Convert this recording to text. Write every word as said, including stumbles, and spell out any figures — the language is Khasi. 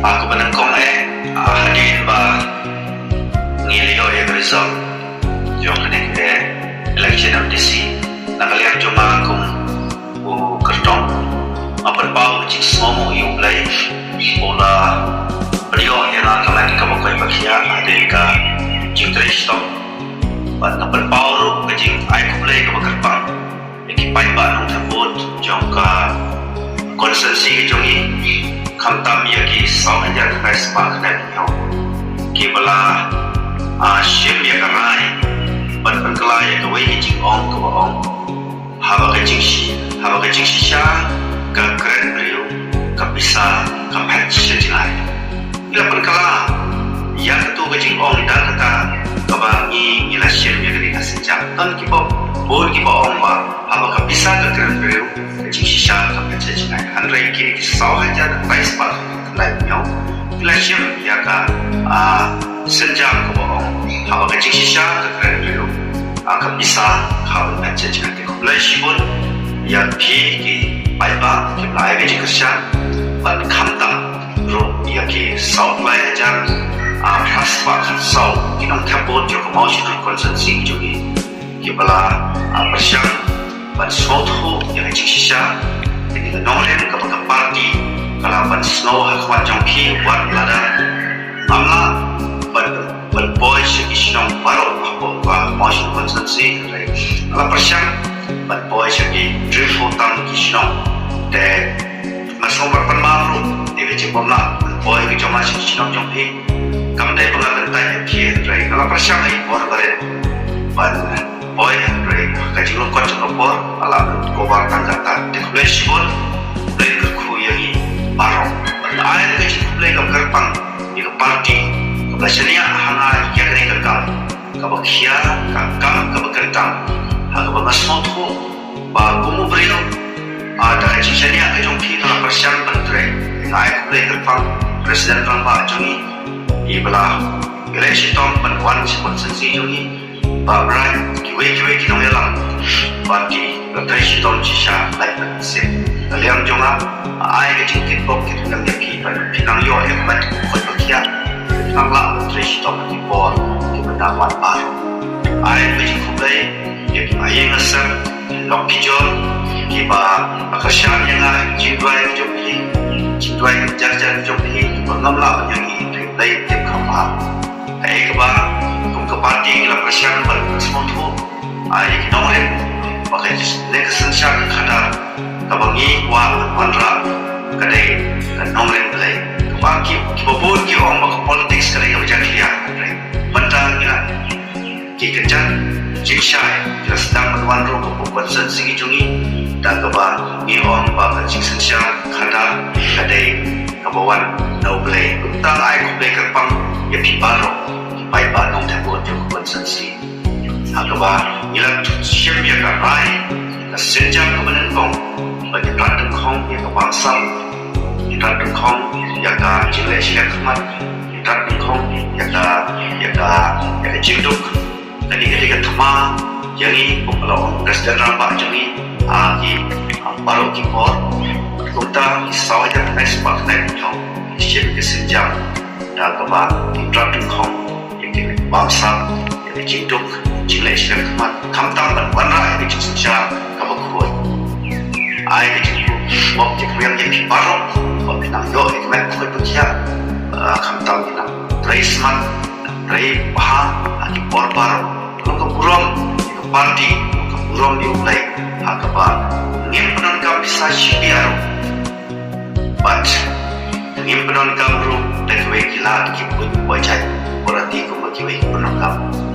Kaba nyngkong eh, ah, hadien ba ngi la ïoh ïa ka result jong kane ka election M D C, na ka liang jong nga kum u kyrtong, nga pynpaw ka jingsngewnguh ïa U Blei ba u la pynïoh ïa nga ka met kaba koit ba khiah hadien ka jingtrei shitom. Bad nga pynpaw ruh ka jingai khublei kaba kyrpang ïa ki paidbah nongthep vote jong ka constituency ka jong ngi, khamtam ïa ki saw hajar khyndai spah khyndai phew hynñiew kiba la, ah, shim ïa ka rai ban pynkylla ïa kawei ka jingong kaba ong, haba ka jingshi, haba ka jingshisha ka kren briew, ka pisa ka phet sha jngai. Ngi la pynkylla ïa kato ka jingong da kata kaba ngi, ngi la shim ïa kane ka sienjam. Don kiba bun kiba ong ba haba ka pisa ka kren briew, ka jingshisha ka phet sha jngai. Hynrei kine ki saw hajar khyndai spah khyndai phew hynñiew ki la shim ïa ka, ah, sienjam kaba ong haba ka jingshisha ka kren briew, ah, ka pisa ka phet sha jngai. Te khublei shibun ïa phi ki paidbah kiba la ai ka jingkyrshan, bad khamtam ruh ïa ki saw phew lai hajar, ah, phra spah khatsaw ki nongthep vote jong ka Mawshynrut constituency jong ngi kiba la, ah, pyrshang ban sngewthuh ïa ka jingshisha. Kane ka nongrim kaba ka party ka la pynshong ha khmat jong phi wat lada ngam lah ban, ban poi sha ki shnong baroh hapoh ka Mawshynrut constituency, hynrei nga la pyrshang ban poi sha ki hynriew phew tam ki shnong. Te nga sngewbha ban pynmap ruh ïa ka jingbymlah ban poi ka jong nga sha ki shnong jong phi. Kam dei ba nga kyntait ïa phi, hynrei nga la pyrshang ha ki por barit ban poi, hynrei ka jinglyngkot jong ka por nga la cover tang katta. Te khublei shibun, Blei kyrkhu ïa ngi baroh. Bad nga ai ka jingkhublei kaba kyrpang ïa ka party kaba la shaniah ha nga ïa kane ka kam kaba khia, ka kam kaba kyntang, ha kaba nga sngewthuh ba kum u briew, ah, da ka jingshaniah ka jong phi nga la pyrshang ban trei. Nga ai khublei kyrpang President Rangbah jong ngi, iba la ïaleh shitom ban wan sha constituency jong ngi, Bah Bright, kiwei kiwei ki nongïalam party, ba trei shitom shisha lait ban sep. Na liang jong nga, ai ka jingkitbok kitbok ïa phi, ba phi nang ïoh ïa ka met kaba koit ba khiah, phi nang lah ban trei shitom ha ki por kiba dang wan baroh. Ai ka jingkhublei ïa ki ïing ki sem, ki lok ki jor, kiba la kyrshan ïa nga, jingduwai ki jong phi, jingduwai ki jar jar ki jong phi, kiba ngam lah ban ïohi, hynrei Blei u tip kham bha. Kaei kaba kum ka party ngi la pyrshang ban pynsngewthuh ïa ki nongrim ba kane ka synshar ka khadar kaba ngi kwah ban wanrah ka dei ka nongrim Blei. Kaba ki, kiba bun ki ong ba ka politics ka dei kaba jakhlia, hynrei mynta ngi la, ki kjat jingshai ki la sdang ban wan ruh hapoh constituency jong ngi, da kaba ngi ong ba ka jingsynshar khadar ka dei kaba wan na U Blei. Kumta ai khublei kyrpang ïa phi baroh ki paidbah nongthep vote jong ka constituency, ha kaba ngi la shim ïa ka rai, ka sienjam kaba nyngkong, ba ngin rat dyngkhong ïa ka bamsap, ngin rat dyngkhong ïa ka jingleh shiliang khmat, ngin rat dyngkhong ïa ka, ïa ka, ïa ka jingduk. Kane ka dei ka thma ïa ngi, kumba la ong President Rangbah jong ngi, ha ki, ha baroh ki por. Kumta ki saw hajar khyndai spah khyndai phew hynñiew, shim ka sienjam da kaba ngin rat dyngkhong ïa ka bamsap, ïa ka jingduk, jingleh shiliang khmat, khamtam ban wanrah ïa ka jingsynshar kaba khuid. Ai ka jingkyrkhu, bad ka jingkyrkhu ïa phi baroh, ba phin nang ïoh ïa ka met kaba koit ba khiah, ah, khamtam phin nang trei smat, trei bha ha ki por baroh. Long ka burom ïa ka party, long ka burom ïa U Blei, ha kaba ngim pyndonkam pisa shi rupiah ruh. Bad ngim pyndonkam ruh da kiwei ki lad ki buit ba jait, ba la dei kumba kiwei ki